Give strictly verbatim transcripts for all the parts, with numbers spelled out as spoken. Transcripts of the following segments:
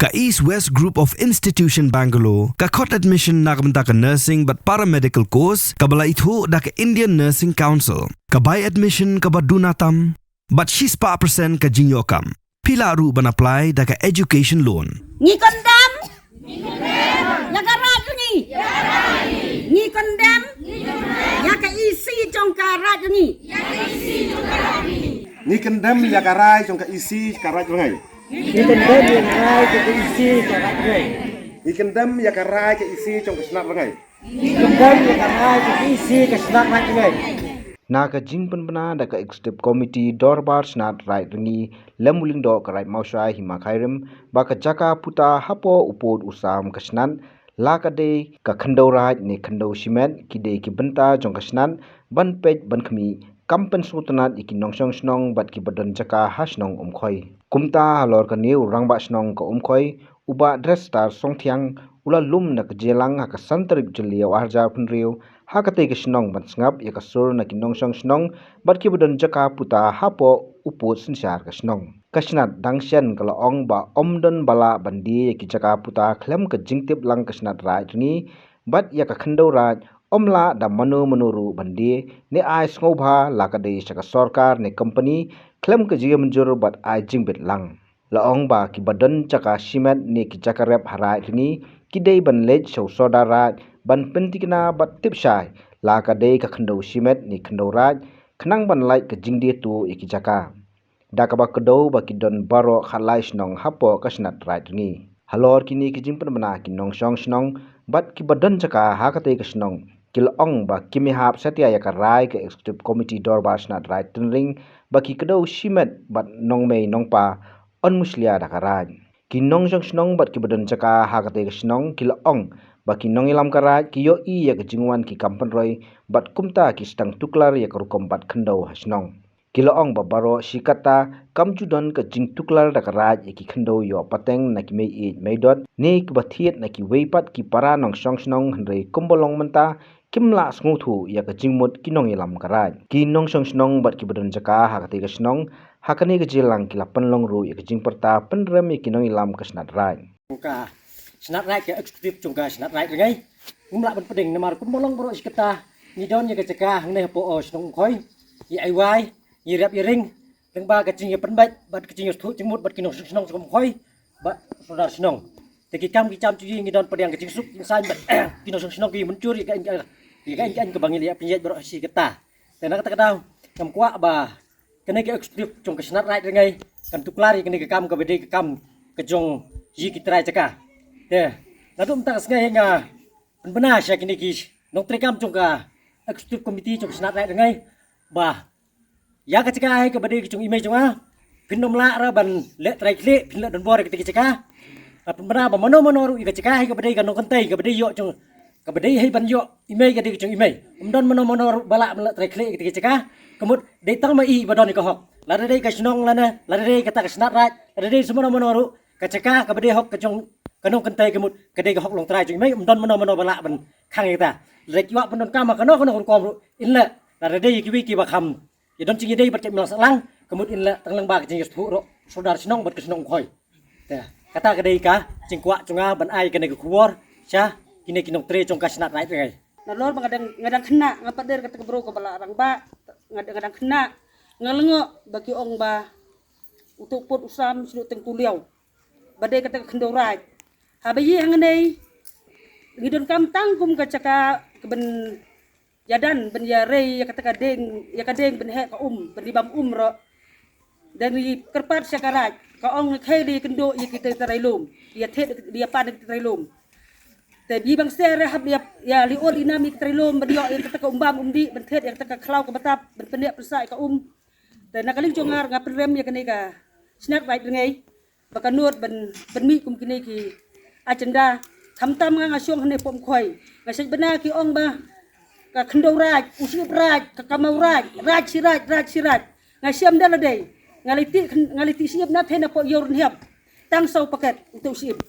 Ka East West Group of Institution Bangalore ka khot admission na ka bynta ka nursing bad paramedical course kaba la ithuh da ka Indian Nursing Council. Ka bai admission kaba duna tam bad shispah percent ka jingïoh kam. Phi lah ruh ban apply da ka education loan. Ngi condemn ïa ka raid jong ngi. Ngi condemn ïa ka E C jong ka raid jong ngi. Ngi condemn ïa ka rai jong ka E C ka raid jong ngi. Ngi condemn ïa ka rai jong ka E C ka raid jong ngi. Ngi condemn ïa ka rai ka E C jong ka shnat jong ngi. Ngi condemn ïa ka rai jong ka E C ka shnat raid jong ngi. Na ka jingpynbna da ka Executive Committee Dorbar Shnat Raid Rngi, lem u Lyngdoh ka Raid Mawshai Hima Khyrim, ba ka jaka puta hapoh u pud u sam ka shnat, la ka dei ka khyndew raid ne khyndew shimet, ki dei ki bynta jong ka shnat ban peit ban khmih, kam pynsngewtynnat ïa ki nongshong shnong bad kiba don jaka ha shnong Umkhoi. Kumta halor kane u rangbah shnong ka Umkhoi, u Bah Drestar Songthiang, u la lum na ka jingïalang ha ka san tarik Jylliew arhajar phew hynriew ha katei ka shnong ban sngap ïa ka sur na ki nongshong shnong bad kiba don jaka puta hapoh u pud synshar ka shnong. Ka shnat dang shen ka la ong ba ym don ba lah ban die ïa ki jaka puta khlem ka jingtip lang ka shnat raid rngi bad ïa ka khyndew raid ym lah da mano mano ruh ban die ne ai sngewbha, la ka dei sha ka sorkar ne company khlem ka jingmynjur bad ai jingbit lang. La ong ba kiba don jaka shimet ne ki jaka rep ha raid rngi ki dei ban leit sha u sordar raid ban pyntikna bad tip shai la ka dei ka khyndew shimet ne khyndew raid khnang ban lait ka jingdie tuh ïa ki jaka. Da kaba kdew ba ki don baroh khatlai shnong hapoh ka shnat raid rngi. Halor kine ki jingpynbna ki nongshong shnong bad kiba don jaka ha katei ka shnong ki la ong ba kim ïahap satia ïa ka rai ka Executive Committee Dorbar Shnat Raid Tynring ba ki kdew shimet bad nongmei nongpa yn mushlia da ka raid. Ki nongshong shnong bad kiba don jaka ha katei ka shnong ki la ong ba ki nongïalam ka raid ki ïohi ïa ka jingwan ki kam pynroi bad kumta ki sdang tuklar ïa ka rukom bat khyndew ha shnong. Ki la ong ba baroh shi katta kam ju don ka jingtuklar da ka raid ïa ki khyndew ïoh pateng na ki mei ïeit mei dot ne kiba thied na kiwei pat ki para nongshong shnong, hynrei kumba long mynta kim lah sngewthuh ïa ka jingmut ki nongïalam ka raid. Ki nongshong shnong bad kiba don jaka ha katei ka shnong ha kane ka jingïalang ki la pynlong ruh ïa ka jingpyrta pynrem ïa ki nongïalam ka shnat raid. Ka shnat raid, ka executive jong ka shnat raid rngi, ngim lah ban pdeng namar kumba long baroh shi katta ngi don ïa ka jaka hangne hapoh shnong Umkhoi, ïa ai wai, ïa rep ïa ring lyngba ka jingïapynbeit bad ka jingïathuh jingmut bad ki nongshong shnong jong Umkhoi bad sordar shnong. Te ki kam ki jam jong ngi, ngi don pdeng ka jingsuk jingsaiñ bad ki nongshong shnong ki mynjur ïa ka, ïa ka, ïa ka kaba ngi la pynïaid baroh shi katta. Te na kata ka daw ngam kwah ba kane ka executive jong ka shnat raid rngi kan tuklar ïa kane ka kam kaba dei ka kam ka jong ïa ki trai jaka. Te naduh mynta ka sngi nga pynbna sha kine ki nongtrei kam jong ka executive committee jong ka shnat raid rngi ba ïa ka jaka hi kaba dei ka jong i mei jong nga, phin ym lah ruh ban leh trai khlieh, phin leh donbor ïa kata ka jaka. Nga pynbna ba mano mano ruh ïa ka jaka hi kaba dei ka nongkynthei kaba dei ïoh jong, kaba dei hi ban ïoh i mei, ka dei ka jong i mei. Ym don mano mano ruh ba lah ban leh trai khlieh ïa kata ka jaka. Ka mut dei tang ma i ba don ïa ka hok. Lada dei ka shnong lane lada dei kata ka shnat raid, lada dei sa mano mano ruh, ka jaka kaba dei hok ka jong ka nongkynthei ka mut ka dei ka hok longtrai jong i mei, ym don mano mano ba lah ban khang ïa kata. Lada ki kwah pyndonkam ha kano kano ka rukom ruh, in leh. Lada dei ïa kiwei kiba kham ïa don jingïadei bad ka imlang sahlang, ka mut in leh tang lyngba ka jingïathuh ruh sordar shnong bad ka shnong Umkhoi. Te kata ka dei ka jingkwah jong nga ban ai kane ka khubor sha kine ki nongtrei jong ka shnat raid rngi. Nalor ba nga dang, nga dang khynnah, nga pat der kata ka briew kaba la rangbah, nga dang, nga dang khynnah, nga lyngngoh ba ki ong ba uto u pud u sam shu teng kuliaw ba dei kata ka khyndew raid. Haba ïa hangne ngi donkam tang kum ka jaka ka ban ïadan, ban ïarei ïa kata ka dieng, ïa ka dieng ban heh ka um, ban ïa bam um ruh. Dang ïa kyrpad sha ka raid, ka ong ngi khie ïa kynduh ïa kita ki trai lum, ïa thied, ïa pan ïa kita ki trai lum. Te bang seh re hap ïa, ïa liur inam ïa ki trai lum ban ïoh ïa kata ka um bam um dih, ban thied ïa kata ka khlaw ka btap, ban pynïap pynsah ïa ka um. Te na ka liang jong nga, nga pynrem ïa kane ka shnat raid rngi ba ka nud ban, ban mih kum kine ki agenda. Khamtam nga, nga shong hangne hapoh Umkhoi, nga shait bna ki ong ba ka khyndew raid, u shyiap raid, ka kamai raid, raid shi raid, raid shi raid. Nga shem da lade, nga la tih, nga la tih shyiap na phi na hapoh Ïew Rynhiap. Tang saw paket uto u shyiap.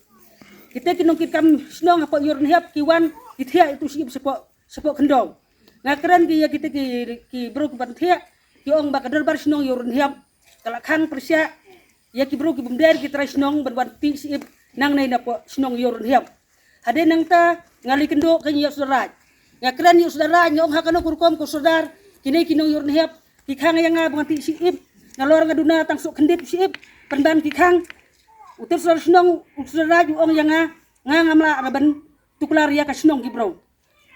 Kita ki nongkitkam shnong hapoh Ïew Rynhiap ki wan ki thiah ïa uto u shyiap shapoh, shapoh khyndew. Nga kren ki ïa kita ki, ki briew ki ban thiah, ki ong ba ka dorbar shnong Ïew Rynhiap ka la khang pyrshah ïa ki briew ki bym dei ki trai shnong ban wan tih shyiap Nangne na pdeng shnong Ïewrynhiap. Hadien nangta nga la kynduh ka ïa u Sordar Raid. Nga kren ïa u Sordar Raid, nga ong ha kano ka rukom ko Sordar, kine ki nong Ïewrynhiap ki khang ïa nga ba ngan tih shyiap. Nalor nga duna tang suk khyndiat shyiap, pynban ki khang. U tip Sordar shnong, u Sordar Raid u ong ïa nga, nga ngam lah ra ban tuklar ïa ka shnong ki bro.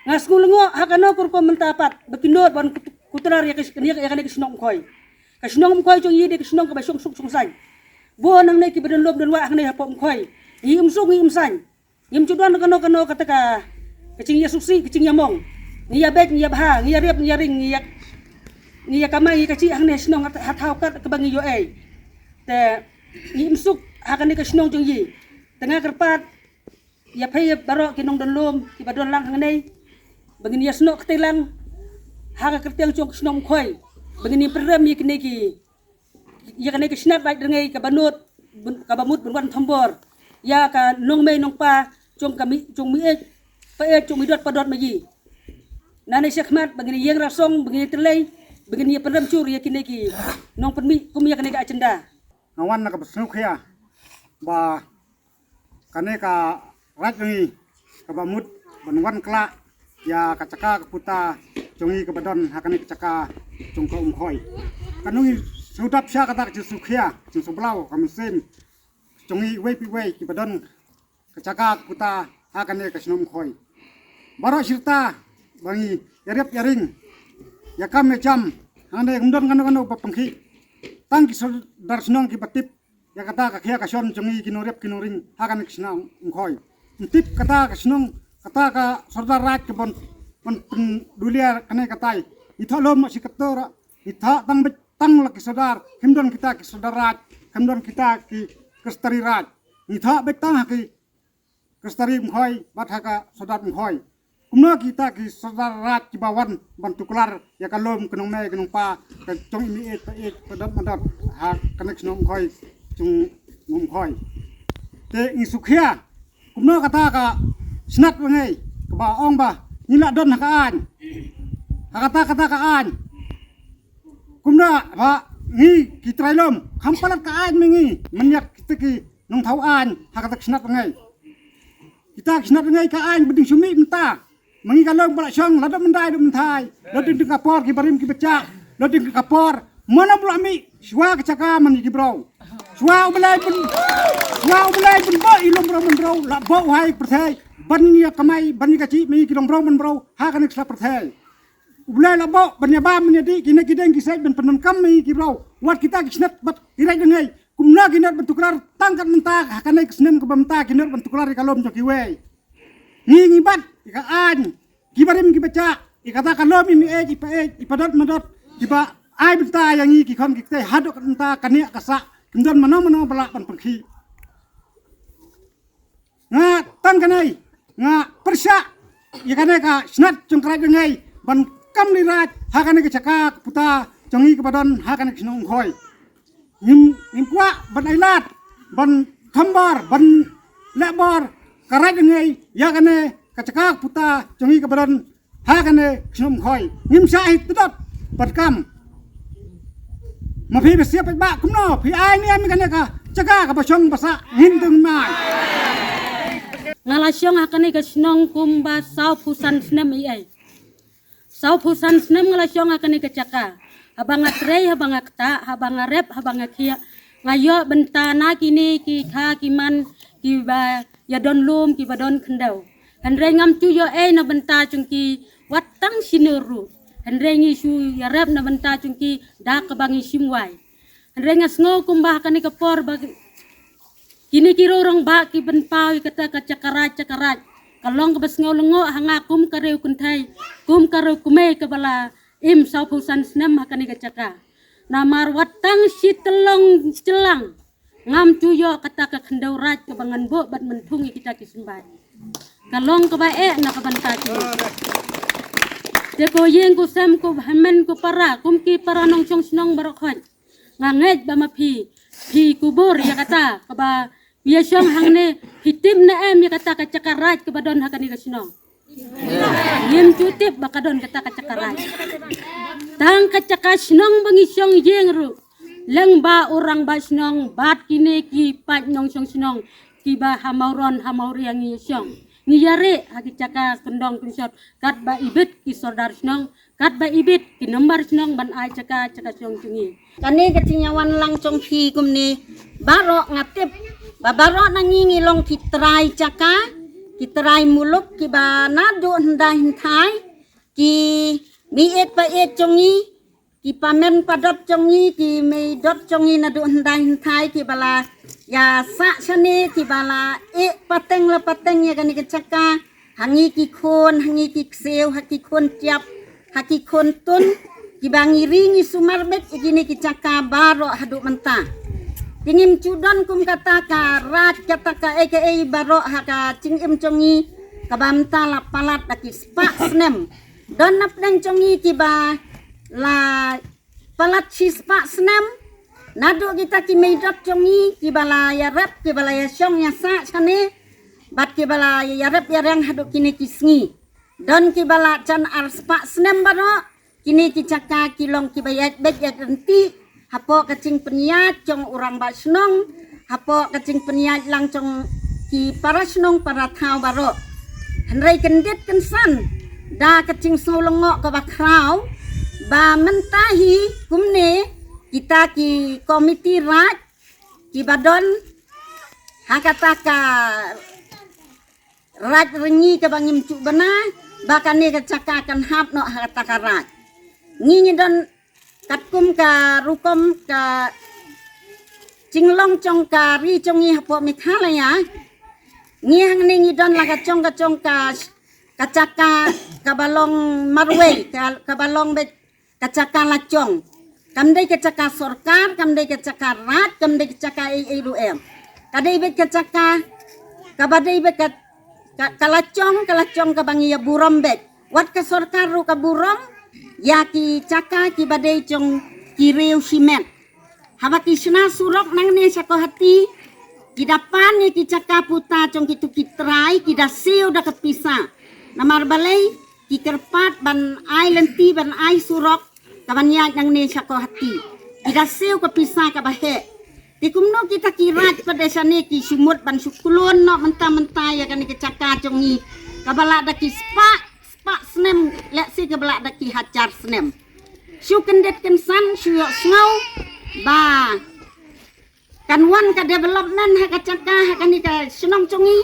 Nga sngew lyngngoh ha kano ka rukom mynta pat ba ki nud ban kut-, kutlar ïa ka, ïa ka, ïa kane ka shnong Umkhoi. Ka shnong Umkhoi jong ngi dei ka shnong kaba shong suk shong saiñ. Bun nangne kiba don lum don wah hangne hapoh Umkhoi. Ngi im suk ngi im saiñ. Ngim ju don kano kano kata ka, ka jingïasuk sih, ka jingïamong. Ngi ïabeit, ngi ïabha, ngi ïarep, ngi ïaring, ngi ïa, ngi ïakamai, ngi ïakajih hangne ha shnong ha thaw kat kaba ngi ïoh ei. Te ngi im suk ha kane ka shnong jong ngi. Te nga kyrpad ïa phi baroh ki nongdon lum kiba don lang hangne, ba ngin ïasnoh kti lang ha ka kyrteng jong ka shnong Umkhoi, ba ngin ïa pynrem ïa kine ki, ïa kane ka shnat Raid Rngei kaba nud, kaba mut ban wan thombor ïa ka nongmei nongpa jong ka mih, jong mih ïeit pa ïeit, jong mih dot pa dot ma ngi. Nangne shakhmat ba ngin ïa ïeng rasong, ba ngin ïa tyllei, ba ngin ïa pynrem jur ïa kine ki nongpynmih kum ïa kane ka agenda. Nga wan na kaba sngewkhia ba kane ka Raid jong ngi kaba mut ban wan khlad ïa ka jaka ka puta jong ngi kaba don ha kane ka jaka jong ka Umkhoi. Kano ngi sngewdap sha kata ka jingsngewkhia, jingsngewblaw ka mynsiem jong ngi iwei pa iwei kiba don ka jaka ka puta ha kane ka shnong Umkhoi. Baroh shirta ba ngi ïarep ïaring, ïakam ïajam, hangne ym don kano kano ba pynkhih. Tang ki sordar shnong kiba tip ïa kata ka khia ka shon jong ngi ki nongrep ki nongring ha kane ka shnong Umkhoi. Ym tip kata ka shnong, kata ka Sordar Raid ka ban, ban pyndulia kane katai. Ngi thoh lum shi katto ruh, ngi thoh tang beit tang la ki sordar, kim don kita ki Sordar Raid, kim don kita ki Kyrstari Raid. Ngi thoh beit tang ha ki Kyrstari Umkhoi bad ha ka Sordar Umkhoi. Kumno kita ki Sordar Raid kiba wan ban tuklar ïa ka lum ka nongmei ka nongpa, ka jong i mih ïeit pa ïeit, pa dot ma dot ha kane ka shnong Umkhoi, jong Umkhoi. Te ngi sngewkhia kumno kata ka shnat Rngei kaba ong ba ngi la don ha ka aiñ. Ha kata, kata ka aiñ. Kumno ba ngi ki trai lum, kham palat ka aiñ ma ngi, mynta kita ki nongthaw aiñ ha kata ka shnat Rngei. Kita ki shnat Rngei ka aiñ ba dang shu mih mynta. Ma ngi ka lum ba la shong, la dep myndai dep mynthai, la dep ding ka por kiba rim kiba jah, la ding ka por. Mano ba la mih shuwa ka jaka ma ngi ki bro. Shuwa U Blei ban, shuwa U Blei ban buh ïa i lum bro man bro, la buh u hai pyrthei ban ïa kamai, ban ïa kajih ma ngi ki long bro man bro ha kane ka sla pyrthei. U Blei la buh ban ïa bam ban ïa dih kine ki dieng ki siej ban pyndonkam ma ngi ki bro. Wat kita ki shnat bad ki Raid Rngei kumno ki nud ban tuklar tang kat mynta ha kane ka snem kaba mynta ki nud ban tuklar ïa ka lum jong kiwei. Ngi ngi bat ïa ka aiñ, kiba rim kiba jah, ïa kata ka lum i mih ïeit i pa ïeit, i pa dot ma dot, kiba ai bynta ïa ngi ki khon ki kti haduh kat mynta kane ka sah kim don mano mano ba lah ban pynkhih. Nga tang kane nga pyrshah ïa kane ka shnat jong ka Raid Rngei ban kam leit raid ha kane ka jaka ka puta jong ngi kaba don ha kane ka shnong Umkhoi. Ngim, ngim kwah ban ailad, ban thombor, ban lehbor ka Raid Rngei ïa kane ka jaka ka puta jong ngi kaba don ha kane ka shnong Umkhoi. Ngim shah hi tdot ban kam. Ma phi ba sngewbha ba kumno phi ai ne em ïa kane ka jaka kaba shong ba sah, ngim dang mai. Nga la shong ha kane ka shnong kumba sawphew san snem ei ei. Sawphew san snem nga la shong ha kane ka jaka. Haba nga trei, haba nga ktah, haba nga rep, haba nga khiah, nga ïoh bynta na kine ki kha ki man kiba ïa don lum, kiba don khyndew. Hynrei ngam ju ïoh ei na bynta jong ki wat tang shino ruh. Hynrei ngi shu ïa rep na bynta jong ki da kaba ngi shim wai. Hynrei nga sngew kumba ha kane ka por ba kine ki rangbah ki pynpaw ïa kata ka jaka raid, jaka raid, ka long kaba sngew lyngngoh ha nga kum ka riew kynthei, kum ka riew kmie kaba la im sawphew san snem ha kane ka jaka. Namar wat tang shi tyllong shilliang ngam ju ïoh kata ka khyndew raid kaba ngan buh bad mynthung ïa kita ki symbai. Ka long kaba eh na ka bynta jong ngi. Te ko ïing ko sem, ko hynmen ko para, kum ki para nongshong shnong baroh khoit, nga ngeit ba ma phi, phi kubur ïa kata kaba ïa shong hangne. Phi tip ne em ïa kata ka jaka raid kaba don ha kane ka shnong? Ngim ju tip ba ka don kata ka jaka raid. Tang ka jaka shnong ba ngi shong ïing ruh, lyngba u rangbah shnong bad kine ki paid nongshong shnong, Kiba ha Mawron ha Mawria ngi ïa shong, ngi ïa reh ha ki jaka kyndong kynshot katba ibit ki sordar shnong, katba ibit ki nombar shnong ban ai jaka jaka shong jong ngi. Kane ka jingïawan lang jong phi kumne baroh nga tip ba baroh na ngi ngi long ki trai jaka, ki trai muluk kiba naduh hyndai hynthai, ki meiieit paeit jong ngi, ki pamen padot jong ngi, ki meidot jong ngi naduh hyndai hynthai kiba la ïa sah shane, kiba la ïeh pateng la pateng ïa kane ka jaka ha ngi ki khun, ha ngi ki ksiew, ha ki khun tiap, ha ki khun tun, kiba ngi ri ngi sumar beit ïa kine ki jaka baroh haduh mynta. Te ngim ju don kum kata ka raj, kata ka ei ka ei baroh ha ka jingim jong ngi kaba mynta la palat da ki spah snem. Don napdeng jong ngi kiba la palat shi spah snem, naduh kita ki meidot jong ngi kiba la ïarep, kiba la ïa shong ïa sah shane, bad kiba la ïarep ïareng haduh kine ki sngi. Don kiba la jan ar spah snem baroh. Kine ki jaka ki long kiba ïaid beit ïaid ryntih hapoh ka jingpynïaid jong u rangbah shnong, hapoh ka jingpynïaid lang jong ki para shnong para thaw baroh. Hynrei kyndit kynsan da ka jingsngew lyngngoh kaba khraw ba mynta hi kumne kita ki komiti raj kiba don ha kata ka raj rngi kaba ngim ju bna ba kane ka jaka kan hap noh ha kata ka raj. Ngi ngi don katkum ka rukom ka jinglong jong ka ri jong ngi hapoh Meghalaya. Ngi hangne ngi don la ka jong ka jong ka, ka jaka kaba long marwei, ka, kaba long beit ka jaka la jong. Kam dei ka jaka sorkar, kam dei ka jaka raj, kam dei ka jaka ei ei ruh em. Ka dei beit ka jaka kaba dei beit ka, ka, ka la jong, ka la jong kaba ngi ïa burom beit. Wat ka sorkar ruh ka burom ïa ki jaka kiba dei jong ki riew shimet. Haba ki shna surok nangne sha Guwahati, ki da pan ïa ki jaka puta jong kito ki trai, ki da siew da ka pisa. Namar balei? Ki kyrpad ban ai lynti, ban ai surok kaban ïaid nangne sha Guwahati. Ki da siew ka pisa kaba heh. Te kumno kita ki raj pat de shane ki shu mut ban shu klon noh mynta mynta ïa kane ka jaka jong ngi kaba la da ki spah spah snem, lehse kaba la da ki hajar snem. Shu kyndit kynsan, shu ïohsngew ba kan wan ka development ha ka jaka, ha kane ka shnong jong ngi.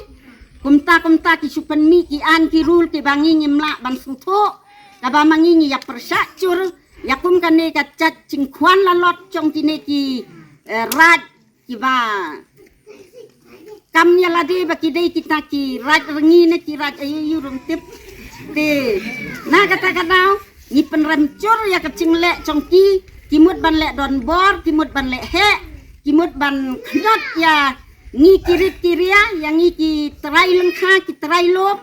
Kumta kumta ki shu pynmih ki aiñ ki rul kiba ngi ngim lah ban sngewthuh, kaba ma ngi ngi ïa pyrshah jur ïa kum kane ka jait jingkhwan lalot jong kine ki, eh, raj kiba kam ïa lade ba ki dei kita ki raj rngi ne ki raj aïu aïu ruh ngim tip. Te na kata ka daw ngi pynrem jur ïa ka jingleh jong ki, ki mut ban leh donbor, ki mut ban leh heh, ki mut ban kynjat ïa ngi ki rit ki ria, ïa ngi ki trai lyngkha, ki trai lum.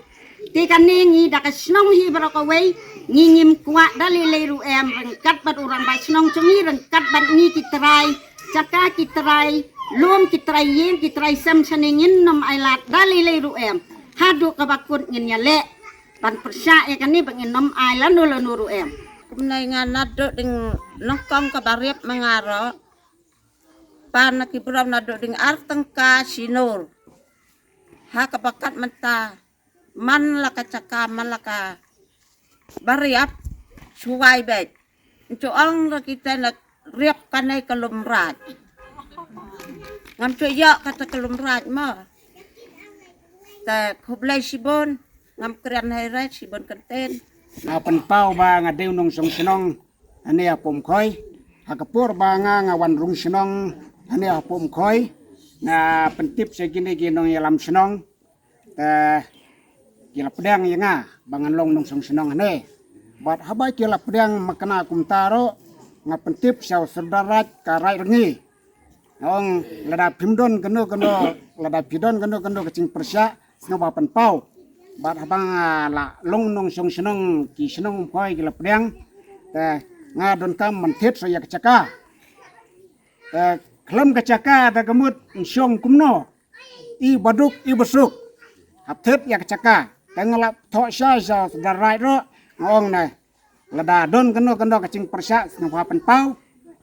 Te kane ngi da ka shnong hi baroh kawei, ngi ngim kwah da lei lei ruh em, ryngkat bad u rangbah shnong jong ngi, ryngkat bad ngi ki trai jaka, ki trai lum, ki trai ïing, ki trai sem shane ngin nym ailad da lei lei ruh em. Haduh kaba kut ngin ïaleh ban pyrshah ïa kane ba ngin nym ai lano lano ruh em. Kumne nga naduh ding nyngkong kaba riap ma nga ruh. Pan na ki burom naduh ding ar tyngka shi nur. Ha kaba kat mynta man la ka jaka, man la ka bariap shuwai beit. Ncu ong ra kita na riap kane ka lum raj. Ngam cu ïoh kata ka lum raj mo. Te khublei shibun, ngam kren hai raj shibun kynten. Nga pynpaw ba nga dei u nongshong shnong hane ha Pumkhoi. Ha ka por ba nga nga wan rung shnong hane ha Pumkhoi, nga pyntip sha kine ki nongïalam shnong. Te ki la pdiang ïa nga ba ngan long nongshong shnong hane. Bad haba ki la pdiang makna kumta ruh nga pyntip sha u Sordar Raid ka Raid Rngi. Nga ong lada phim don kano kano, lada phi don kano kano ka jingpyrshah sngewbha pynpaw. Bad haba nga la long nongshong shnong, ki shnong Umkhoi ki la pdiang, te nga donkam ban thied sa ïa ka jaka. Te khlem ka jaka da ka mut nshong kumno, i baduk i basuk. Hap thied ïa ka jaka. Te nga la thoh shai sha Sordar Raid ruh, nga ong ne lada don kano kano ka jingpyrshah sngewbha pynpaw.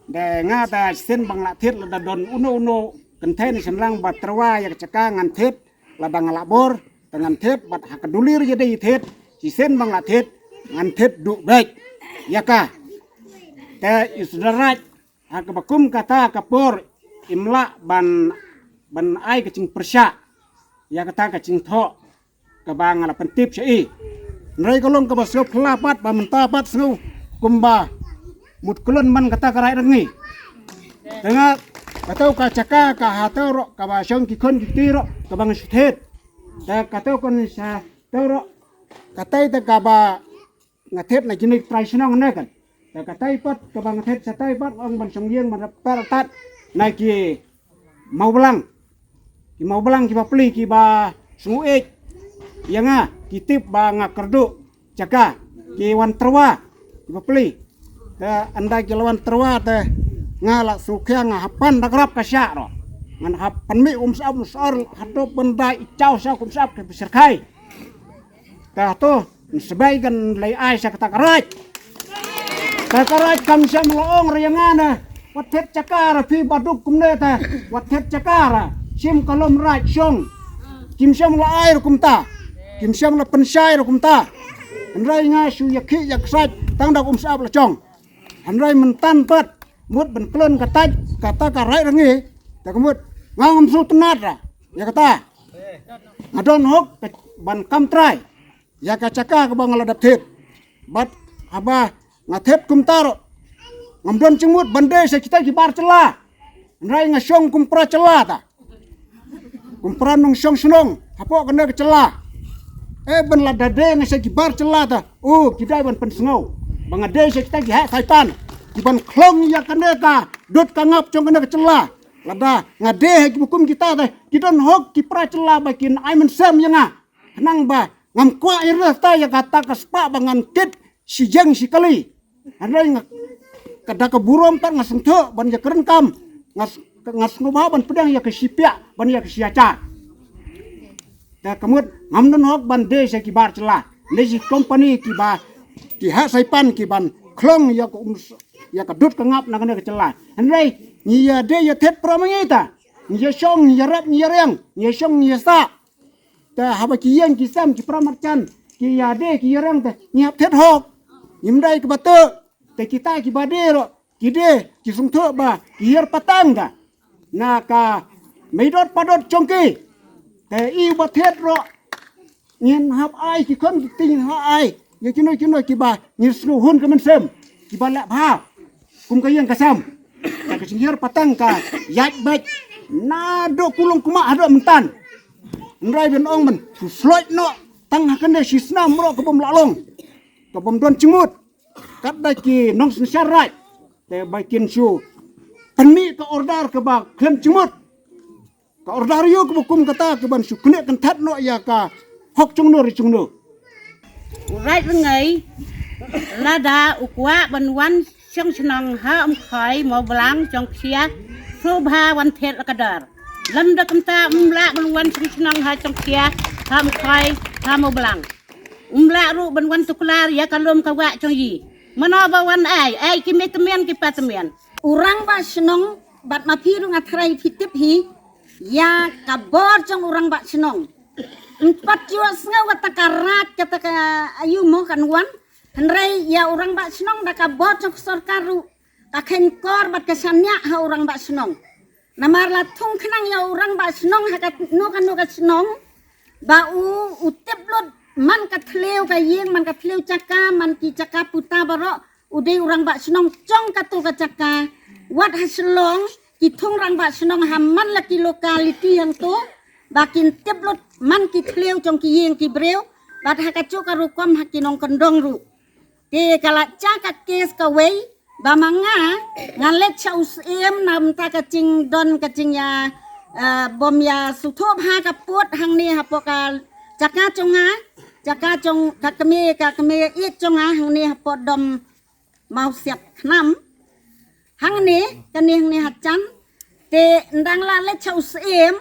De nga te shisien ba nga la thied, lada don uno uno kynthei ne shynrang ba tyrwa ïa ka jaka ngan thied, lada nga lah bor te ngan thied, bad ha ka duli ruh ïadei thied, shisien ba nga lah thied ngan thied duh beit ïa ka. Te i Sdaraid ha kaba kum kata ka por im lah ban, ban ai ka jingpyrshah ïa kata ka jingthoh kaba nga la pyntip sha i. Hynrei ka long kaba sngewphylla pat ba mynta pat sngew kumba mut klun man kata ka Raid Rngi. Te nga, kato ka jaka ka hato ruh kaba shong ki khun ki kti ruh kaba nga shu thied. Te kato kan sha to ruh katai te kaba nga thied na kine ki trai shnong ne kan. Te katai pat kaba nga thied shatai pat ong ban shong ïing ban rep tat na ki Mawblang. Ki Mawblang kiba pli kiba sngewieit ïa nga, ki tip ba nga kyrduh jaka, ki wan tyrwa kiba pli. Te ynda ki la wan tyrwa te nga la sngewkhia nga hap pan da grap ka shah ruh. Ngan hap pynmih um sap um sor haduh ban da i chaw sha kum sap ki pysyrkhai. Te to, sbai kan lei ai sha kata ka Raid. Te ka Raid kam shym la ong re ïa nga ne, wat thied jaka re phi ba duk kumne te, wat thied jaka re. Shim ka lum Raid shong. Kim shym la ai re kumta. Kim shym la pynshai re kumta. Hynrei nga shu ïa khih ïa ksait tang da um sap la shong. Hynrei myntan pat mut ban klun kata, kata ka Raid Rngi. Te ka mut nga ngam sngewtynnat re ïa kata. Nga don hok ban kam trai ïa ka jaka kaba nga la dep thied. Bad haba nga thied kumta ruh ngam don jingmut ban die sha kita ki bar jylla. Hynrei nga shong kum para jylla ta, kum para nongshong shnong hapoh kane ka jylla. Eh, ban lada die nga sha ki bar jylla ta, oh, ki dei ban pynsngew ba nga die sha kita ki heh saipan kiban khlong ïa kane ka dud ka ngap jong kane ka jylla. Lada nga die ha kiba kum kita ta, ki don hok ki para jylla ba kin ai mynsiem ïa nga. Khnang ba ngam kwah ïa rta ïa kata ka spah ba ngan kit shi jeng shi kali. Hynrei nga, ka da ka burom pat nga sngewthuh ban ïa kren kam, nga s-, nga sngewbha ban pdiang ïa ka shipiah ban ïa ka shiachar. Te ka mut ngam don hok ban die sha ki bar jylla ne shi kompani kiba, ki heh saipan kiban khlong ïa ka um, ïa ka dud ka ngap na kane ka jylla. Hynrei ngi ïa die ïa thied para ma ngi ta, ngi ïa shong ngi ïa rep ngi ïa riang, ngi ïa shong ngi ïa sah. Te haba ki ïeng ki sem ki para marjan ki ïa die ki ïa riang te ngi hap thied hok. Ngim dei kaba tuh. Te kita kiba die ruh ki die ki sngewthuh ba ki hiar pateng da na ka meidot padot jong ki. Te i ba thied ruh ngin hap ai ki khun ki kti ngin hap ai ïa kino kino kiba ngin sngewhun ka mynsiem kiba leh bha. Kum ka ïing ka sem, ka jinghiar pateng ka ïaid beit naduh kulung kumah haduh myntan. Hynrei ban ong ban shu sloit noh tang ha kane shi snam ruh ka bym lah long, ka bym don jingmut. Katba ki nongsynshar Raid te ba kin shu pynmih ka order kaba khlem jingmut. Ka order ïa kaba kum kata kaban shu knieh kynthet noh ïa ka hok jongno re jongno. U Raid Rngi lada u kwah ban wan shong shnong ha Umkhoi Mawblang Jongksia, sngewbha wan thied la ka dor. Lymda kumta um lah ban wan shong shnong ha Jongksia, ha Umkhoi, ha Mawblang. Um lah ruh ban wan tuklar ïa ka lum ka wah jong i. Mano ba wan ai, ai ki mei tymmen ki pa tymmen. U rangbah shnong bad ma phi ruh nga tharai phi tip hi ïa ka bor jong u rangbah shnong. Ym pat ju sngew kata ka rat kata ka aïu mo kan wan. Hynrei ïa u rangbah shnong da ka bor jong ka sorkar ruh ka kheiñ kor bad ka shaniah ha u rangbah shnong. Namar la thung khnang ïa u rangbah shnong ha kano kano ka shnong ba u, u tip lut man ka thliew ka ïing, man ka thliew jaka, man ki jaka puta baroh, u dei u rangbah shnong jong kato ka jaka. Wat ha Shillong ki thung rangbah shnong ha man la ki locality hangto ba kin tip lut man ki thliew jong ki ïing ki briew, bad ha kajuh ka rukom ha ki nongkyndong ruh. Te ka la jia ka case kawei ba ma nga nga leit sha u Syiem na bynta ka jingdon ka jingïa, eh, bym ïa sngewthuh bha ka pud hangne hapoh ka jaka jong nga, jaka jong ka kmie, ka kmie ïeit jong nga hangne hapoh Dom Mawsiat Khnam. Hangne, kane hangne ha jan. Te ynda nga la leit sha u Syiem,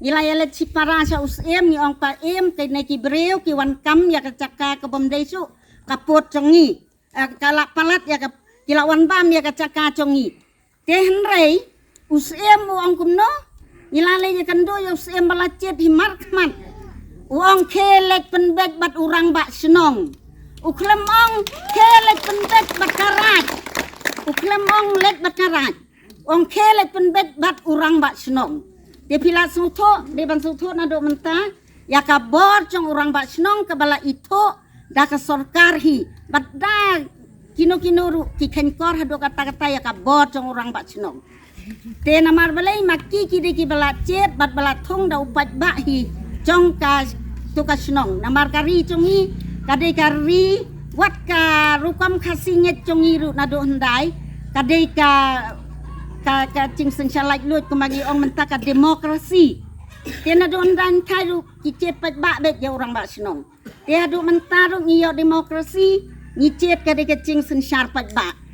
ngi la ïa leit shipara sha u Syiem, ngi ong pa Syiem, kine ki briew ki wan kam ïa ka jaka ka bym dei shuh ka pud jong ngi. Eh, ka la palat ïa ka, ki la wan bam ïa ka jaka jong ngi. Te hynrei u Syiem u ong kumno, Ngi la leit ïakynduh ïa u Syiem ba la jied hi markhmat. U ong khie leit pynbeit bad u Rangbah Shnong. U khlem ong khie leit pynbeit bad ka Raid. U khlem ong leit bad ka Raid. U ong khie leit pynbeit bad u Rangbah Shnong. Te phi la sngewthuh, dei ban sngewthuh naduh mynta ïa ka bor jong u Rangbah Shnong kaba la ithuh da ka sorkar hi, bad da kino kino ruh ki kheiñkor haduh katta katta ïa ka bor jong u Rangbah Shnong. Te namar balei ma ki ki dei kiba la jied bad ba la thung da u paidbah hi jong katu ka shnong. Namar ka ri jong ngi ka dei ka ri, wat ka rukom Khasi Ngeit jong ngi ruh naduh hyndai ka dei ka, ka, ka jingsynshar laitluid kumba ngi ong mynta ka demokrasi. Te naduh hyndai hyndai ruh ki jied paidbah beit ïa u Rangbah Shnong. Te haduh mynta ruh ngi ïoh demokrasi, ngi jied ka dei ka jingsynshar paidbah.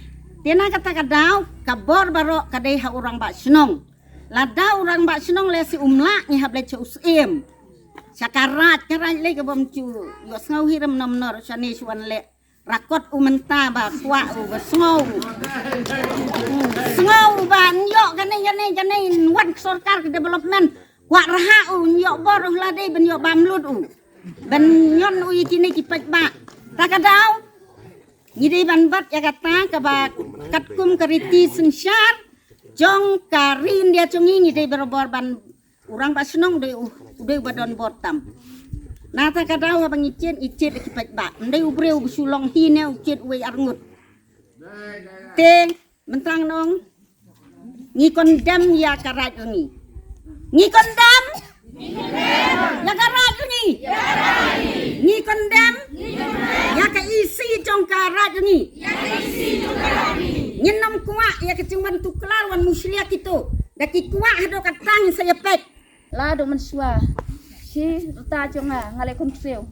Te na kata ka daw ka bor baroh ka dei ha u Rangbah Shnong. Lada u Rangbah Shnong lehse um lah, ngi hap leit sha u Syiem. Sha ka Raid, ka Raid lei ka bym ju ïohsngew hi re mynno mynno ruh, shane shuwa ngi leh rakot u mynta ba kwah u, ba sngew u. Sngew u ba ïoh kane kane kane, wan sorkar ka development. Kwah rhah u, ïoh bor u, la dei ban ïoh bam lut u, ban ñion u ïa kine ki paidbah. Ta ka daw ngi dei ban bat ïa kata kaba katkum ka riti synshar jong ka ri India jong ngi, ngi dei barabor ban u Rangbah Shnong dei u, u dei uba don bor tam. Na ta ka daw haba ngi jied, ngi jied ïa ki paidbah. Ym dei u briew ba shu long hi ne u jied uwei arngut. Te mynta ngi ong ngi condemn ïa ka Raid jong ngi. Ngi condemn ïa ka Raid jong ngi. Ngi condemn ïa ka E C jong ka Raid jong ngi. Ngin ym kwah ïa ka jingwan tuklar wan mushlia kito. Da ki kwah haduh katta ngin sa ïa peit. La duh mynshuwa shi rta jong nga, nga leh khun ksiew.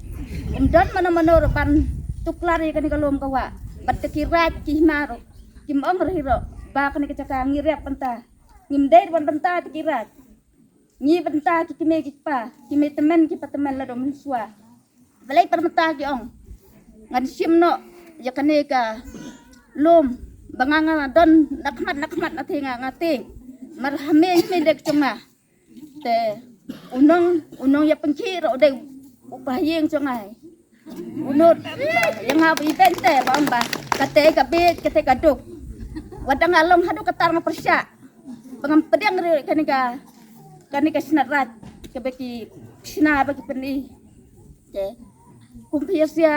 Ym don mano mano ruh ban tuklar ïa kane ka lum ka wah. Bad ka ki Raid ki hima ruh kim ong ruh hi ruh ba kane ka jaka ngi rep bynta. Ngim dei ban bynta ki Raid. Ngi bynta ki kmie ki kpa, ki mei tymmen ki pa tymmen. La duh mynshuwa. Balei pat mynta ki ong ngan shim noh ïa kane ka lum ba nga nga don na khmat na khmat na te nga nga te. Mar ha mei mei dek jong nga. Te u nong, u nong ïa pynkhih ruh u dei u pa ïing jong nga. U nud ïa nga ba i beiñ te ba ong ba kata ka beit kata ka duk. Wat da nga long haduh katta nga pyrshah ba ngam pdiang ruh kane ka, kane ka shna Raid kaba ki shna ba ki pyni. Te kum phi ïa sia,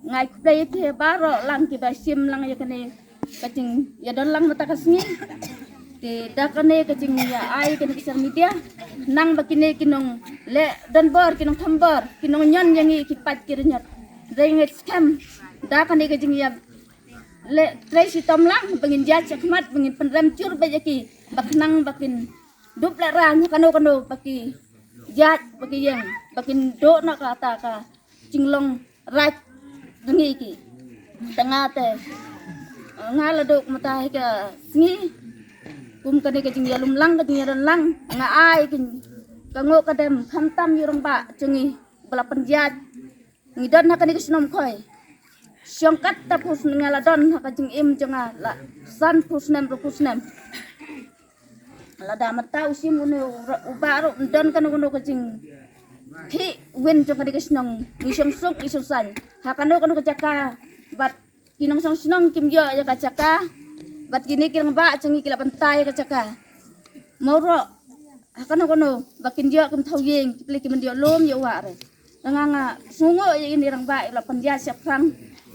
nga ai khublei ïa phi baroh lang kiba shim lang ïa kane ka jingïadon lang mynta ka sngi. Te da kane ka jingïa ai kane ka social media, nang ba kine ki nongleh donbor, ki nongthombor, ki nongñion ïa ngi ki paid ki riñot. Dei ngeit skhem da kane ka jingïa leh trei shitom lang ba ngin ïaid shakhmat, ba ngin pynrem jur beit ïa ki, ba khnang ba kin dup lehrain ha kano kano ba ki ïaid, ba ki ïeng, ba kin duh noh kata ka jinglong Raid jong ngi ki. Te nga te, nga la duh mynta hi ka sngi kum kane ka jingïalum lang, ka jingïadon lang, nga ai ka, ka nguh ka dem khamtam ïa u rangbah jong ngi ba la pynïaid. Ngi don ha kane ka shnong Khoi. Shong katta phew snem nga la don ha ka jingim jong nga, la san phew snem, ruh phew snem. Lada mynta u Syiem une u ba ruh ym don kano kano ka jingkhih win jong kane ka shnong. Ngi shong suk, ngi shong saiñ ha kano kano ka jaka. Bad ki nongshong shnong kim ïoh ïa ka jaka. Bad kine ki rangbah jong ngi ki la bynta ïa ka jaka. Mo ruh ha kano kano ba kin ïoh, kim thaw ïing, ki plie kim ïoh lum ïoh wah re. Nga nga sngewnguh ïa ine i rangbah i la pynïaid shaphrang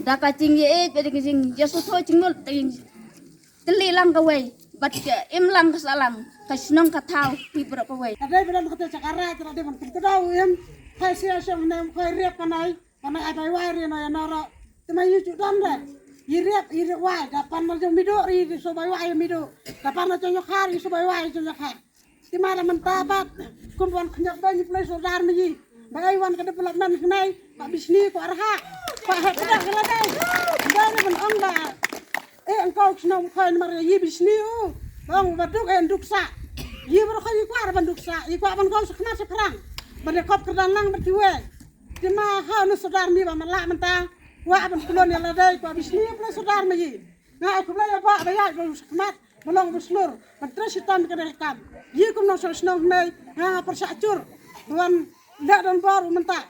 da ka jingïeit, da ka jingïasngewthuh jingmut, da ka jingtylli lang kawei bad ka im lang ka sah lang, ka shnong ka thaw hi baroh kawei. Ka dei ba don kata jaka Raid, ka dei ban pynkyndit im. Khoi sia shong ne, khoi riap ka nai, ka nai ai bai wai ri no ïa no ro. Te ma ïu ju don re. Ï riap ï riap wai, da pan na jong mido ri ri so bai wai mido. Da pan na jong ïa kha ri so bai wai jong ïa kha. Te ma da mynta pat kum wan khñiot ba ngi pynlei sordar ma yi. Ba ai wan ka development khnai, ba bisni ko arha. Ba hep da ka la dei. Ba ni ban ong ba. Eh, angkau shnong Khoi namar yi bisni u. Ba ong ba duk eh duk sa. Yi ba khoi yi kwah ban duk sa. Yi kwah ban kau sa khmat sa phrang. Ba de kop kyrdan lang ba kiwei. Te ma ha nu sordar mi ba ma lah mynta. Kwah ban kulon ïa la dei, kwah bisni pynlei sordar ma yi. Nga ai khublei ïa ba ba ïaid ba u shakmat, ba long ba shlur, ban trei shitom ka dei kam. Yi kum nongshong shnong hynrei Nga pyrshah chur. Wan dak don bor mynta.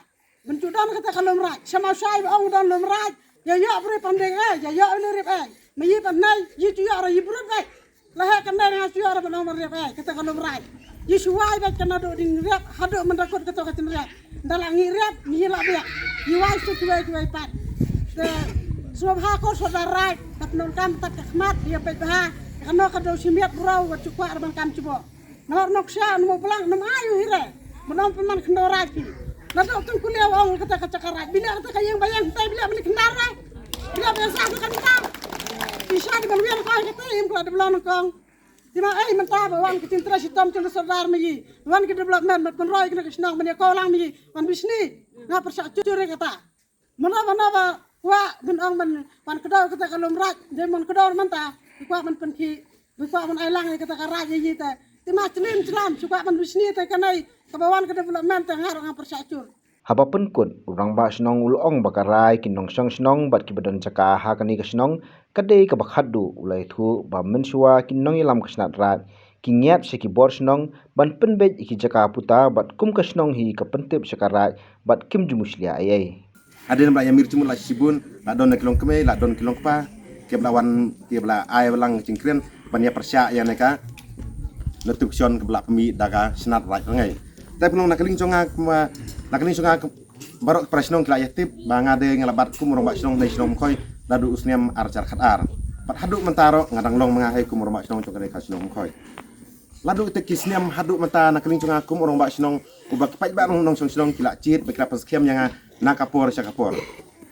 Ban ju don kata ka lum raij. Sha ma shai ba ong don lum raij. Ya ya bri pandeng eh, ya ya le rip eh. Ma yi pan nai, yi ju ya ra yi brut eh. La ha kan dai nga ju ya ra ban ong ban rip eh, kata ka lum raij. Yi shu wai ba kan adu ding rip, hadu man da kut kata ka tin rip. Da la ngi rip, ngi la bia. Yi wai su ju wai ju wai pat. Te suab ha ko so da raij, tap non kam tak ka khmat, ya pet ha. Kan no ka do simiat bro, wat ju kwa ra ban kam ju bo. Nor nok sha nmo blang nmo ayu hire. Menom peman kendor raji. Nado tung kuliah ong kata ka cakar raji. Bila kata ka yang bayang tai bila beli kendar raji. Bila biasa ka kendar. Bisa di balwian kau kata im kula di belang kong. Di ma ai menta ba wan ke tintra sitom cun serdar meyi. Wan ke development mat penroi kena ke senang menya kau lang meyi. Wan bisni. Nga persa curi kata. Mana mana ba kwah ban ong ban ban kedau kata ka lum raij, de man kedau manta, kwah ban pynki, kwah ban ai lang kata ka raij yi te. Te ma chlim chlam, kwah ban bisni te kanai, ka ba wan ka development te ngar nga persa chur. Haba pynkut, u rangbah shnong u la ong ba ka rai ki nongshong shnong bad ki ba don jaka ha kane ka shnong, ka dei ka ba khatduh u la ïathuh ba mynshuwa ki nongïalam ka shnat raij ki ngiat sha ki bor shnong ban pynbeit ïa ki jaka puta bad kum ka shnong hi ka pyntip sha ka raij bad kim ju mushlia ei ei. Hadien ba la ïamir jingmut la shibun, la don ki longkmie, la don ki longkpa, ki ba la wan, ki ba la ai balang jingkren ban ïa pyrshah ïa ne ka notification ka ba la pynmih da ka shnat raij rngai. Te pynlong na ka liang jong nga, na ka liang jong nga baroh ki para shnong ki la ïa tip ba nga de nga la bat kum u rangbah shnong nei shnong Mkhoi naduh u snem ar hajar khatar. Bad haduh mynta ruh nga dang long ma nga hi kum u rangbah shnong jong ka dei ka shnong Mkhoi. Naduh te ki snem haduh mynta na ka liang jong nga kum u rangbah shnong uba ki paidbah nongshong shnong ki la jied ba ki la pynskhem ïa nga na ka por sha ka por.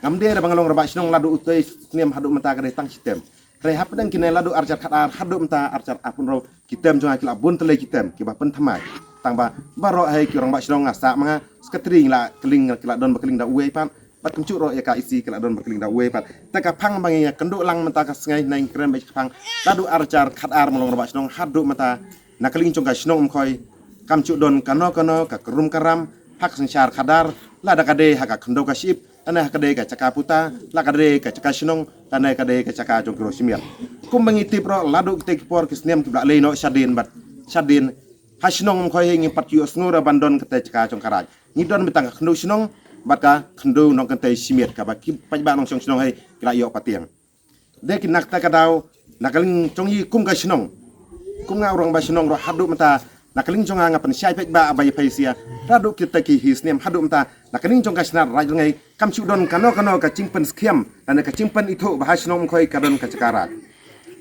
Ngam dei re ba nga long rangbah shnong naduh u te snem haduh mynta ka dei tang shi term. Hynrei hapdeng kine naduh ar hajar khatar haduh mynta ar hajar arphew hynriew ki term jong nga ki la bun tylli ki term ki ba pynthymmai. Tang ba baroh hi ki rangbah shnong nga sah ma nga, secretary ngi la kylling, ki la don ba kylling da uwei pat. Bad kumjuh ruh ïa ka EC ki la don ba kylling da uwei pat. Te ka phang ba ngi ïa kynduh lang mynta ka sngi ngi kren ba ka phang naduh ar hajar khatar ma long rangbah shnong haduh mynta na ka liang jong ka shnong Mkhoi kam ju don kano kano ka krum ka ram ha ka synshar khadar, lada ka dei ha ka khyndew ka ship, lane ha ka dei ka jaka puta, la ka dei ka jaka shnong, lane ka dei ka jaka jong ki rosimiat. Kum ba ngi tip ruh naduh kite ki por ki snem ki ba la leit noh shadien bad shadien ha shnong Mkhoi hi ngim pat ïohsngew ruh ban don kata jaka jong ka raij. Ngi don beit tang ka khyndew shnong bad ka khyndew nongkynthei shimiat kaba ki paidbah nongshong shnong hi ki la ïoh patiang. Dei ki na kata ka daw na ka liang jong ngi kum ka shnong, kum nga u rangbah shnong ruh haduh mynta na ka liang jong nga nga pynshai paidbah ba ïa phaisia naduh kita ki hi snem haduh mynta na ka liang jong ka shnat raij rngai kam ju don kano kano ka jingpynskhem lane ka jingpynithuh ba ha shnong Mkhoi ka don ka jaka raij.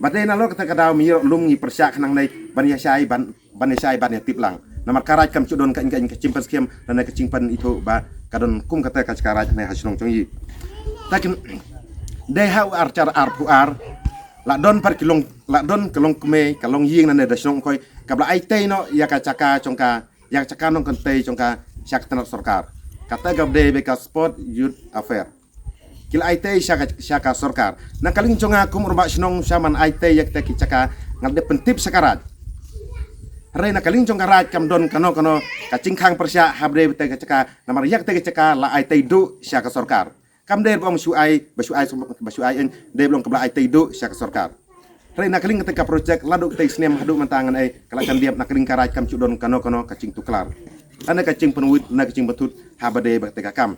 Bad dei nalor kata ka daw mynta ruh lum ngi pyrshah khnang nei ban ïa shai ban ban ïa shai ban ïa tip lang. Namar ka raij kam ju don ka ing ka ing ka jingpynskhem lane ka jingpynithuh ba ka don kum kata ka jaka raij ne ha shnong jong ngi. Te kin dei ha u ar hajar arphew ar la don pat ki long, la don ka longkmie ka longïing lane da shnong Mkhoi kaba la ai tei noh ïa ka jaka jong ka, ïa ka jaka nongkynthei jong ka sha ka tnat sorkar. Kata kaba dei beit ka Sport Youth Affair. Ki la ai tei sha ka, sha ka sorkar. Na ka liang jong nga kum u rangbah shnong sha man ai tei ïa kita ki jaka nga la dep pyntip sha ka raij. Hynrei na ka liang jong ka raij kam don kano kano ka jingkhang pyrshah haba dei beit ka jaka, namar ïa kita ki jaka la ai tei duh sha ka sorkar. Kam dei ba ong ba shu ai, ba shu ai, ba shu ai, dei ba long kaba la ai tei duh sha ka sorkar. Hynrei na ka liang kata ka projek naduh kita ki snem haduh mynta ngan ai ka la jan dep, na ka liang ka raij kam ju don kano kano ka jingtuklar lane ka jingpynwit lane ka jingpynthut haba dei beit ka kam.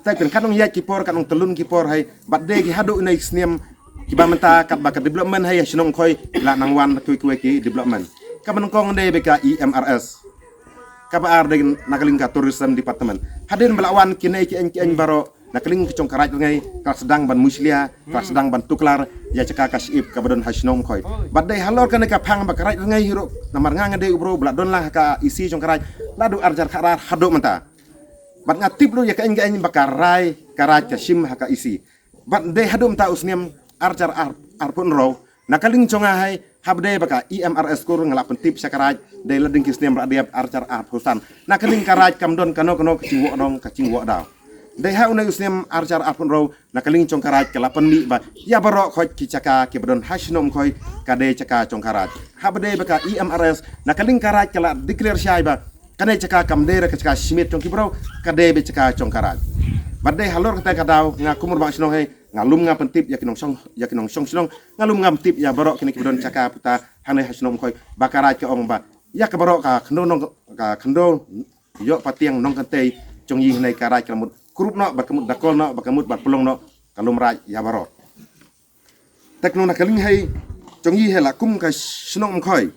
Te pynban nong ïaid ki por, kan nong tylli ki por hi bad dei ki haduh ne ki snem kiba mynta katba ka development hi ha shnong Mkhoi ki la nang wan kiwei kiwei ki development. Kaba nyngkong dei beit ka E M R S kaba ar dei na ka liang ka Tourism Department. Hadien ba la wan kine ki eng ki eng baroh na ka liang ka jong ka raij rngai ka la sdang ban mushlia, ka la sdang ban tuklar ïa jaka ka ship kaba don ha shnong Mkhoi. Bad dei halor kane ka phang ba ka raij rngai hi ruh namar nga nga dei u bro ba la don lang ha ka EC jong ka raij naduh ar hajar khatar haduh mynta. Bad nga tip ruh ïa ka eng ka eng ba ka rai, ka raij ka shim ha ka EC. Bad dei haduh mynta u snem ar hajar arphew hynriew na ka liang jong nga hi haba dei beit ka E M R S kur nga la pyntip sha ka raij dei la ding ki snem ba la dep ar hajar arphew san. Na ka liang ka raij kam don kano kano ka jingwoh dong ka jingwoh daw. Dei ha une u snem ar hajar arphew hynriew na ka liang jong ka raij ka la pynmih ba ïa baroh khoit ki jaka kiba don ha shnong Mkhoi ka dei jaka jong ka raij. Haba dei beit ka E M R S na ka liang ka raij ka la declare shai ba kane jaka kam dei re ka jaka shimiat jong ki bro, ka dei beit jaka jong ka raij. Bad dei halor kata ka daw nga kum u rangbah shnong hi nga lum nga pyntip ïa ki nongshong, ïa ki nongshong shnong, nga lum nga pyntip ïa baroh kine kiba don jaka puta hangne ha shnong Mkhoi ba ka raij ka ong ba Ïa ka baroh ka khyndew nong, ka khyndew ïoh patiang nongkynthei jong ngi hangne ka Raid ka la mut krup noh bad ka mut dakol noh bad ka mut bad pynlong noh ka lum Raid ïa baroh. Te khnang na ka liang hei jong ngi hei la kum ka shnong Umkhoi,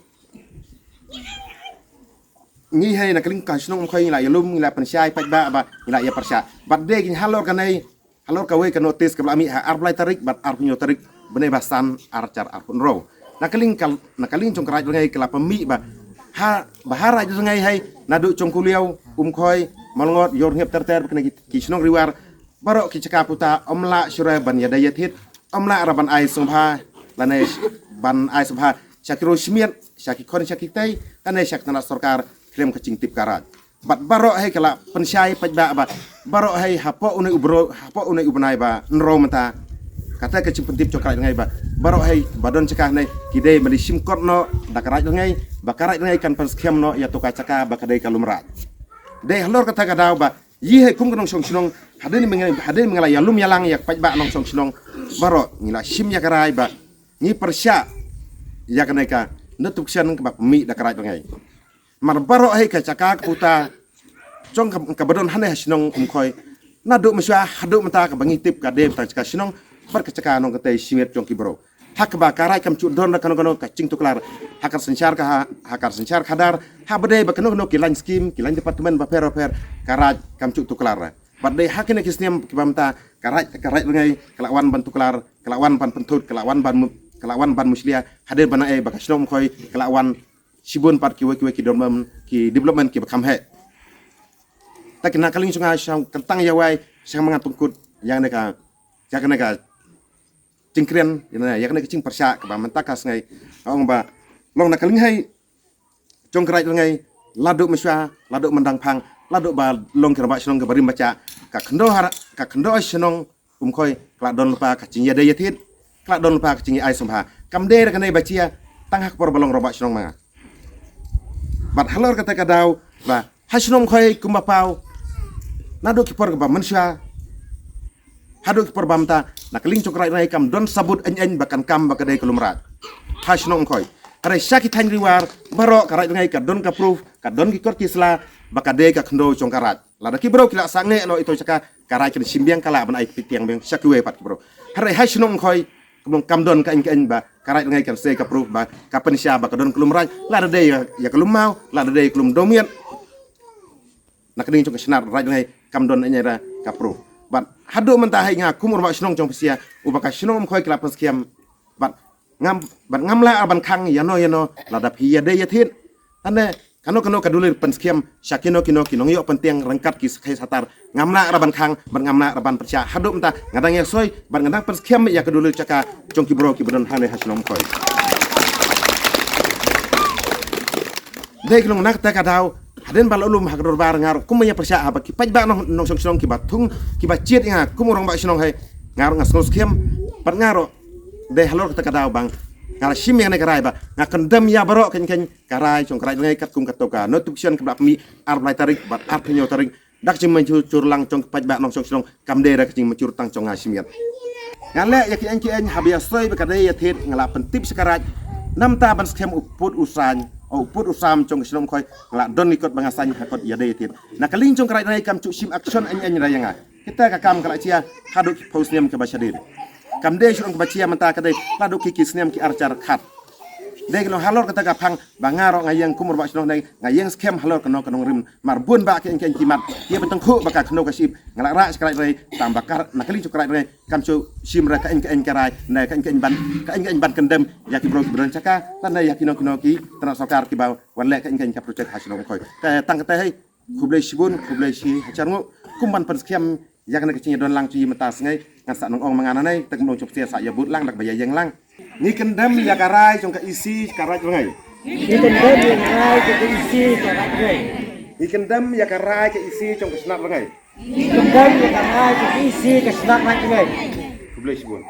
ngi hei na ka liang ka shnong Umkhoi ngi la ïalum, ngi la pynshai paidbah bad ngi la ïa pyrshah bad dei ki halor kane, halor kawei ka notis kaba la mih ha arphew lai tarik bad arphew hynñiew tarik bnai ba san, ar hajar arphew hynriew. Na ka liang ka, na ka liang jong ka Raid Rngei ka la pynmih ba ha, ba ha Raid Rngei hei naduh jong Kuliaw, Umkhoi, Malngot, Ïewrngip ter ter bad kine ki, ki shnong Ri War, baroh ki jaka puta ym lah shuh re ban ïadei ïathied, ym lah re ban ai sngewbha lane ban ai sngewbha sha ki riewsmiat, sha ki khon sha ki kti lane sha ki tnat sorkar khlem ka jingtip ka Raid. Bad baroh hei ka la pynshai paidbah ba baroh hei hapoh une u bro, hapoh une u bnai ba hynriew mynta, kata ka jingpyntip jong ka Raid Rngei ba baroh hei ba don jaka hangne ki dei ban ïa shim kot noh da ka Raid Rngei, ba ka Raid Rngei kan pynskhem noh ïa tu ka jaka ba ka dei ka lum Raid. Dei halor kata ka daw ba ngi hei kum ka nongshong shnong, hadien ba ngi, hadien ba ngi la ïalum ïalang ïa ka paidbah nongshong shnong baroh, ngi la shim ïa ka rai ba ngi pyrshah ïa kane ka notification kaba pynmih da ka Raid Rngei. Namar baroh hei ka jaka ka puta jong ka, kaba don hangne ha shnong Umkhoi, naduh mynshuwa haduh mynta kaba ngi tip ka dei tang jaka shnong bad ka jaka nongkynthei shimet jong ki bro. Ha kaba ka Raid kam ju don re kano kano ka jingtuklar ha ka synshar ka ha, ha ka synshar khadar, ha ba dei ba kano kano ki lain skim, ki lain department bapher bapher, ka Raid kam ju tuklar re. Bad dei ha kine ki snem kiba mynta ka Raid, ka Raid Rngei ka la wan ban tuklar, ka la wan ban pynthut, ka la wan ban mu-, ka la wan ban mushlia, hadien ba na ei ba ka shnong Umkhoi ka la wan shibun pat kiwei kiwei ki development, ki development kiba kham heh. Te kane ka liang jong nga sngewthuh tang ïa wei sngewthuh ma nga tyngkut ïa kane ka, ïa kane ka jingkren, ïa kane, ïa kane ka jingpyrshah kaba mynta ka sngi. Nga ong ba long na ka liang hei jong ka Raid Rngei, la duh mynshuwa, la duh myndang phang, la duh ba long ki rangbah shnong kiba rim ba jah, ka khyndew ha, ka khyndew ha shnong Umkhoi ka la don lypa ka jingïadei ïathied, ka la don lypa ka jingïa ai sngewbha. Kam dei re kane ba jia tang ha ka por ba long rangbah shnong ma nga. Bad halor kata ka daw ba ha shnong Umkhoi kumba paw, naduh ki por ba mynshuwa haduh ki por ba mynta, na ka liang jong ka Raid Rngei kam don sabut eiñ eiñ ba kan kam ba ka dei ka lum Raid ha shnong Umkhoi. Hynrei sha ki thaiñ Ri War baroh ka Raid Rngei ka don ka proof, ka don ki kot ki sla ba ka dei ka khyndew jong ka Raid. Lada ki bro ki la sangeh noh ïa tu jaka, ka Raid kan shim biang, ka lah ban ai kti tiang biang sha kiwei pat ki bro. Hynrei ha shnong Umkhoi kumno kam don ka eiñ ka eiñ ba ka Raid Rngei kan sei ka proof ba ka pynshai ba ka don ka lum Raid, lada dei ïa, ïa ka lum Maw, lada dei ka lum Dewmiat. Na ka liang jong ka Shnat Raid Rngei kam don eiñ eiñ re ka proof. Bad haduh mynta hei nga kum u rangbah shnong jong Phasia uba ka shnong Umkhoi ki la pynskhem, bad ngam, bad ngam lah ban khang ïano ïano lada phi ïadei ïathied. Tane kano kano ka dulur pynskhem sha kino kino ki nongïoh pyntieng ryngkat ki sakhei satar, ngam lah re ban khang bad ngam lah re ban pyrshah. Haduh mynta nga dang ïasoi bad nga dang pynskhem ïa ka dulur jaka jong ki bro kiba don hangne ha shnong Umkhoi. Dei ki long na kata ka daw, hadien ba la lum ha ka dorbar nga ruh kum ban ïa pyrshah haba ki paidbah nong, nongshong shnong kiba thung, kiba jied ïa nga kum u rangbah shnong hei, nga ruh nga sngewskhem bad nga ruh dei halor kata ka daw ba nga la shim ïa kane ka rai ba nga kyndem ïa baroh ka eiñ ka eiñ, ka rai jong ka Raid Rngei katkum kato ka notification kaba la pynmih arphew lai tarik bad arphew hynñiew tarik. Da ka jingmynjur lang jong ki paidbah nongshong shnong, kam dei re ka jingmynjur tang jong nga shimet. Nga leh ïa ki eiñ ki eiñ haba ïasoi ba ka dei ïathied, nga la pyntip sha ka Raid. Namar ban skhem u pud u sam, u pud u sam jong ka shnong Umkhoi, nga la don ki kot ba nga saiñ ha kot ïadei ïathied. Na ka liang jong ka Raid Rngei kam ju shim action eiñ eiñ re ïa nga. Kita ka kam ka la jia haduh ki phew snem kiba shadien. Kam dei shuh kaba jia mynta, ka dei haduh ki, ki snem ki ar hajar khat. Dei ki long halor kata ka phang ba nga ruh nga ïeng kum u rangbah shnong ne nga ïeng skhem halor kano kano ka nongrim. Namar bun bah ki eiñ ki eiñ ki mat, ki ba tyngkhuh ba ka khyndew ka shyiap. Nga la rah sha ka Raid Rngei tang ba ka, na ka liang jong ka Raid Rngei kam ju shim re ka eiñ ka eiñ ka rai, ne ka eiñ ka eiñ ban, ka eiñ ka eiñ ban kyndem ïa ki bro kiba don jaka, lane ïa kino kino ki tnat sorkar kiba wan leh ka eiñ ka eiñ ka project ha shnong Umkhoi. Te tang kata hei, khublei shibun, khublei shi hajar nguh kum ban pynskhem ïa kane ka jingïadon lang jong ngi mynta sngi. Ngan sa nang ong ma nga nangne, te kum nongshong Phasia sa ïa bud lang da kaba ïa ïeng lang. Ngi kyndem ïa ka rai jong ka E C ka Raid Rngei. Ngi kyndem ïa ka rai jong ka E C ka Raid Rngei. Ngi kyndem ïa ka rai ka E C jong ka Shnat Rngei. Ngi kyndem ïa ka rai jong ka E C ka Shnat Raid Rngei. Khublei shibun.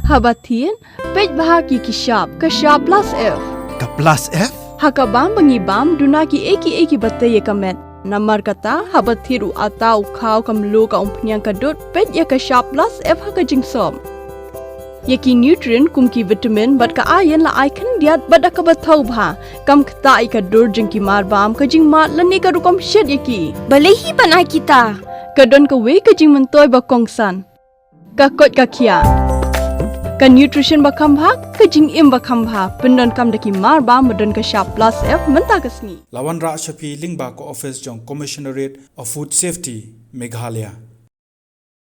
Haba thied, peit bha ki, ki shap, ka shap plus F. Ka plus F? Ha ka bam ba ngi bam, duna kiei kiei kiba tei ïa ka met. Namar kata, haba thied u atta, u khaw, ka mluh, ka umphniang, ka dud, peit ïa ka Shap Plus F ha ka jingsop. Ïa ki nutrient kum ki vitamin bad ka iron la ai khyndiat bad da kaba thaw bha. Kam ktah ïa ka dur jong ki marbam, ka jingmad lane ka rukom shet ïa ki. Balei hi ban ai kita? Ka don kawei ka jingmyntoi ba kongsan. Ka koit ka khiah. Ka nutrition ba kham bha, ka jingim ba kham bha. Pyndonkam da ki marbam ba don ka Shap Plus F mynta ka sngi. La wanrah sha phi lyngba ka office jong Commissionerate of Food Safety, Meghalaya.